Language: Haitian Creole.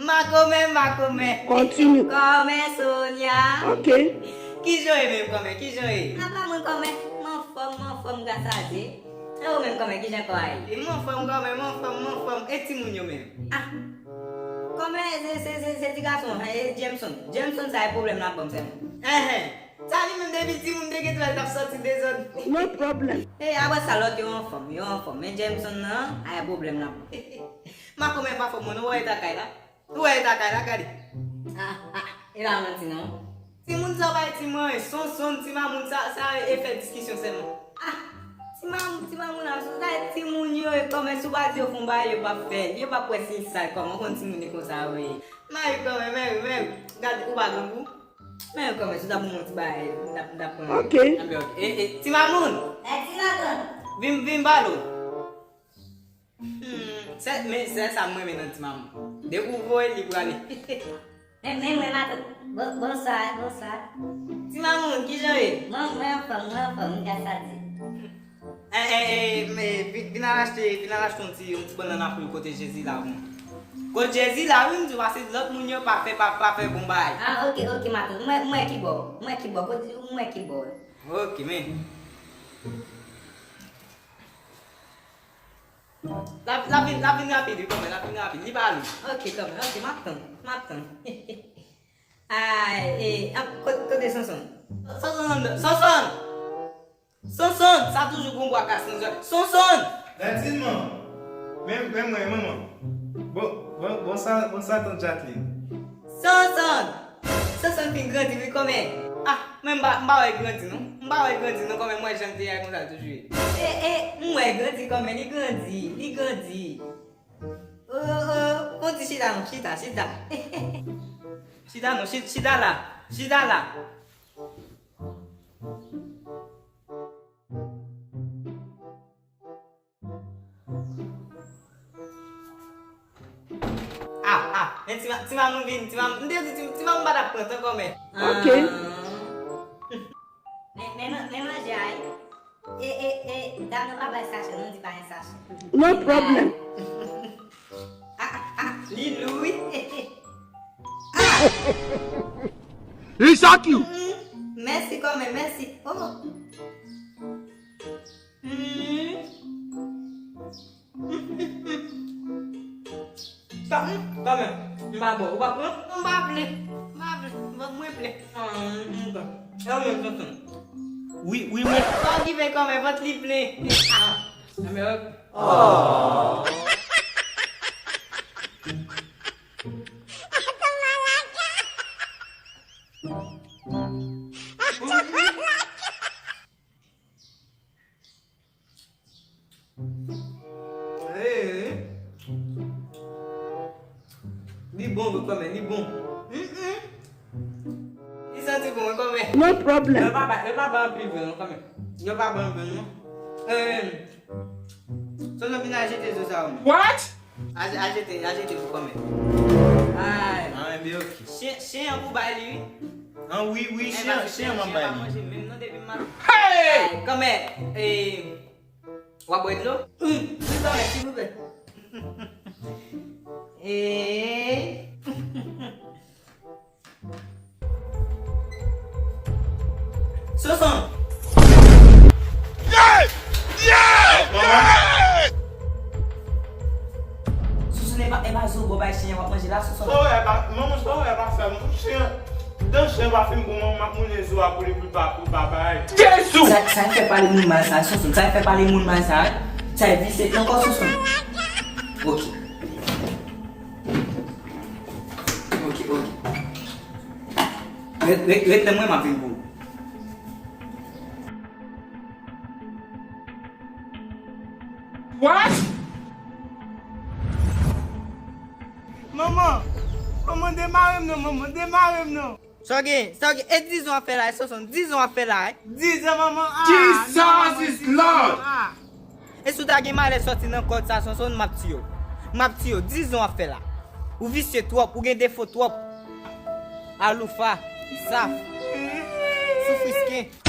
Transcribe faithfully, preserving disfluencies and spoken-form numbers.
Makomè, makomè. Continue. Kòmè Sonia. Ok. Kijan w ye menm kòmè? Kijan w ye? Apa mwen kòmè? M anfòm, m anfòm, gras a Dye. E ou menm kòmè, kijan kò a ye? E m anfòm kòmè, m anfòm, m anfòm. E timoun yo menm? Ah. Kòmè, se, se, se, se ti gason an, e Jameson. Jameson sa e pwoblèm l ap ban m sèlman. Enhen. Sa li menm depi timoun te gen twèl t ap sòti dezòd. No problem. E apre sa lòt yo anfòm, yo anfòm. Men Jameson nan, a e pwoblèm l ap ban m. Makomè pa fò mwen, non, w wè eta kay la? Ou wè eta kay la, gade. Ah, ah, e pa manti non. Timoun sa pa e timoun, Sonson, ti mamoun sa, sa e fè diskisyon sèlman. Ah, ti mamoun, ti mamoun ap sou sa e timoun yo, e kòmè si w pa di yo fè yon bagay, yo p ap fè l. Yo p ap wè si l sal kòmè, ou konn timoun e konsa yo ye. Mari kòmè, mari, mari, gade ou pa grangou. Mari kòmè si w ta ban mwen ti bagay, m t ap, m t ap pran. Ok. Anben, ok. E, e, ti mamoun! E ti mamoun! Vin, vin balo. Hmm, se, men se sa m renmen nan ti mamoun. Depi w voye l, li prale. Men, men mwen matant. Bon, bonswa, bonswa. Ti mamoun, kijan w ye? Mwen, mwen anfòm, mwen anfòm, wi, gras a Dye. Eh, eh, eh, men, vin, vin al achte, vin al achte yon ti, yon ti bannann pou kote Jezi la, wi. Kote Jezi la, wi, m di w, pase lòt moun yo pa fè, pa, pa fè bon bagay. Ah, ok, ok, matant. Mwen, mwen ki bò? Mwen ki bò? Kote, mwen ki bò? Ok, men. L ap, l ap vin, l ap vin rapid, wi, kòmè, l ap vin rapid. Li pa lwen. Ok, kòmè, ok, m ap tann, m ap tann. Ay, e, ap, ko-, kote Sonson? Sonson anndan. Sonson! Sonson! Sa toujou gon bwa kase nan zòn. Sonson! Daddy man! Men, men mwen, manman. Bon, bon, bon sa, bon sa, tant Jacqueline. Sonson! Sonson fin grandi, wi, kòmè. Ah, men m pa, m pa wè l grandi, non. M pa wè l grandi, non, kòmè m wè jan l te ye a, konsa l toujou ye. E, e, m wè l grandi, kòmè, li grandi, li grandi. Oh, oh, oh, fon ti chita, non, chita, chita. Chita, non, chi-, chita la, chita la. Ah, ah, men ti ma-, ti mamoun vin, ti mamoun, m te di ti, ti mamoun pa t ap pran tan kòmè. Ok. Men, men, men manje a, wi. E, e, e, dam nan pa bay sachè, non, di pa gen sachè. No problem. Ah, ah, ah, li lou, wi. Ah! Li chòk you. Mm, mèsi kòmè, mèsi. Oh. Mm. Sa, mm, kòmè, m pa bon. Ou pa pran? M pa vle. M pa vle. Mwen, mwen vle. Ah, mm, mm, e ou menm, Sonson? Wi, wi, mwen. Sa w ki fè kòmè vant li plen. Ah, men, oh. Hey. Li bon, wi, kòmè, li bon. Mm-mm. Li santi bon, wi, kòmè. No problem. Yo pa ba, yo pa ba anpil vre, non, kòmè. Yo pa ba anpil, non. Eh, Sonson vin al jete zo sa yo. What? Al, al jete, al jete pou kòmè. Ay. Ah, men ok. Chen, chen an pou bay li, wi. Ah, wi, wi, chen, chen an bay li. Menm non depi m ap. Hey! Ay, kòmè, eh, w ap bwè dlo? Wi, kòmè, silvouplè. Eh. Sonson! Yeah! Yeah! Yeah! Sonson, e pa, e pa zo bò bay chen an w ap manje la, Sonson. Sa w wè pa, manman, sa w wè pa sa, non, chen an, dan chen an pa fin bon, manman, m ap moulen zo a pou li, pou li pa, pou li pa bay. Jezi! Sa, sa fè pale moun mal sa, Sonson, sa fè pale moun mal sa, sa visye ankò, Sonson. Ok. Ok, ok. Ret, ret, ret lè mwen, m ap vin pou ou. What? Manman, manman, demare m non, manman, demare m non. Sa w gen, sa w gen, e dizon w ap fè la, e Sonson, dizon w ap fè la, e. Dizon, manman, ah, Jesus is Lord. Ah. E si w ta gen malè sòti nan kòd sa, Sonson, m ap tiye w. M ap tiye w. Dizon w ap fè la. Ou visye twòp, ou gen defo twòp. Aloufa, saf, soufrisken.